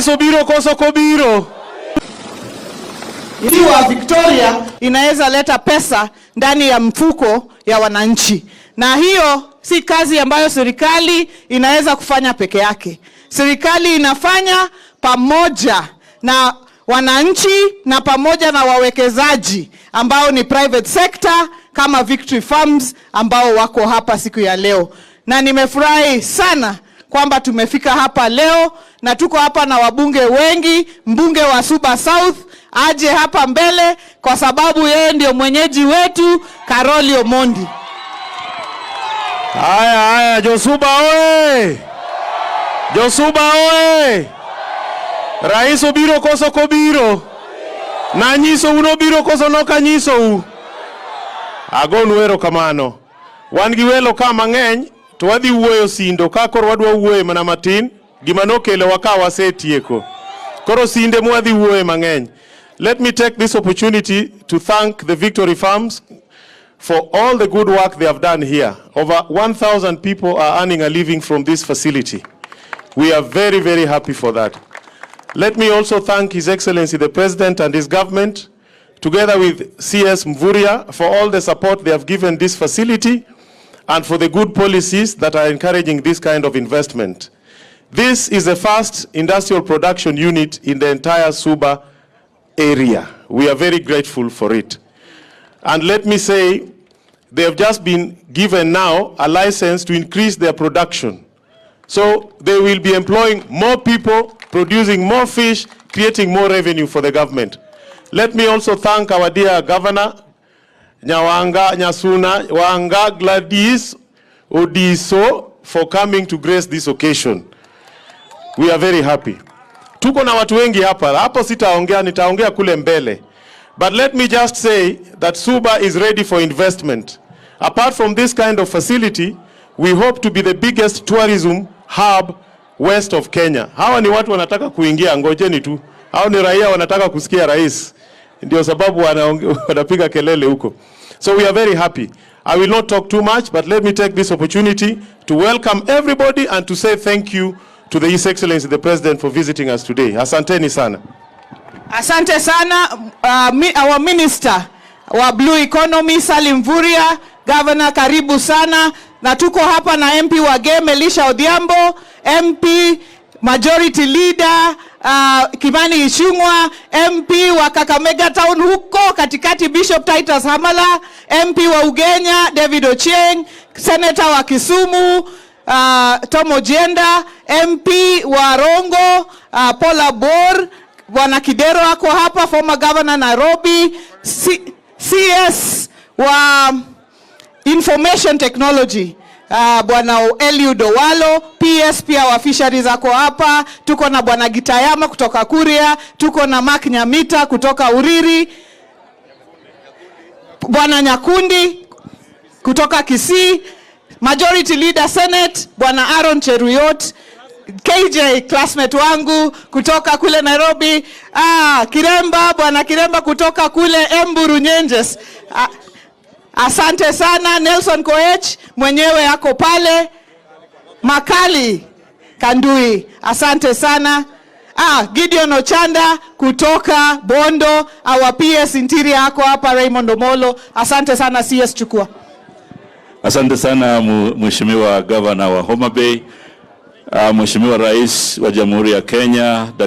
Obiro koso kobiro? Ziwa Victoria inaweza leta pesa ndani ya mfuko ya wananchi, na hiyo si kazi ambayo serikali inaweza kufanya peke yake. Serikali inafanya pamoja na wananchi na pamoja na wawekezaji ambao ni private sector kama Victory Farms ambao wako hapa siku ya leo, na nimefurahi sana kwamba tumefika hapa leo na tuko hapa na wabunge wengi. Mbunge wa Suba South aje hapa mbele kwa sababu yeye ndio mwenyeji wetu, Caroli Omondi. Haya haya, Josuba oye! Josuba oye! Rais obiro koso kobiro? Nanyisou nobiro koso nokanyisou? Agonu erokamano. Wan gi welo ka mang'eny to wadhi wuoyo Sindo ka koro wadwa wuoye mana matin. Gima nokelowa ka wasetieko. Koro sinde mwadhi wuoye mang'eny. Let me take this opportunity to thank the Victory Farms for all the good work they have done here. Over 1,000 people are earning a living from this facility. We are very, very happy for that. Let me also thank His Excellency the President and his government, together with CS Mvurya, for all the support they have given this facility and for the good policies that are encouraging this kind of investment. This is the first industrial production unit in the entire Suba area. We are very grateful for it. And let me say, they have just been given now a license to increase their production. So they will be employing more people, producing more fish, creating more revenue for the government. Let me also thank our dear governor, Nyawanga Nyasuna Wanga Gladys Odiso, for coming to grace this occasion. We are very happy. Tuko na watu wengi hapa. Hapo sitaongea, nitaongea kule mbele. But let me just say that Suba is ready for investment. Apart from this kind of facility, we hope to be the biggest tourism hub west of Kenya. Hawa ni watu wanataka kuingia, ngojeni tu. Hao ni raia wanataka kusikia rais. Ndio sababu wanapiga kelele huko. So we are very happy. I will not talk too much, but let me take this opportunity to welcome everybody and to say thank you to the His Excellency the President for visiting us today. Asanteni sana. Asante sana our minister wa Blue Economy, Salim Mvurya. Governor, karibu sana, na tuko hapa na MP wa Gem, Elisha Odhiambo, MP Majority Leader Kimani Ichung'wa, MP wa Kakamega Town huko katikati, Bishop Titus Hamala, MP wa Ugenya, David Ochieng, Senator wa Kisumu, Tom Ojienda, MP wa Rongo, Paul Abor, Bwana Kidero ako hapa, former governor Nairobi, CS wa Information Technology, Bwana Eliud Owalo, PS pia wa Fisheries ako hapa. Tuko na Bwana Gitayama kutoka Kuria, tuko na Mark Nyamita kutoka Uriri, Bwana Nyakundi kutoka Kisii, Majority Leader Senate, Bwana Aaron Cheruiyot, KJ classmate wangu kutoka kule Nairobi, Kiremba, Bwana Kiremba kutoka kule Embu Runyenjes. Asante sana. Nelson Koech mwenyewe ako pale. Makali Kandui, asante sana. Gideon Ochanda kutoka Bondo, our PS Interior ako hapa, Raymond Omolo. Asante sana. CS, chukua. Asante sana, Mheshimiwa Gavana wa Homa Bay, Mheshimiwa Rais wa Jamhuri ya Kenya.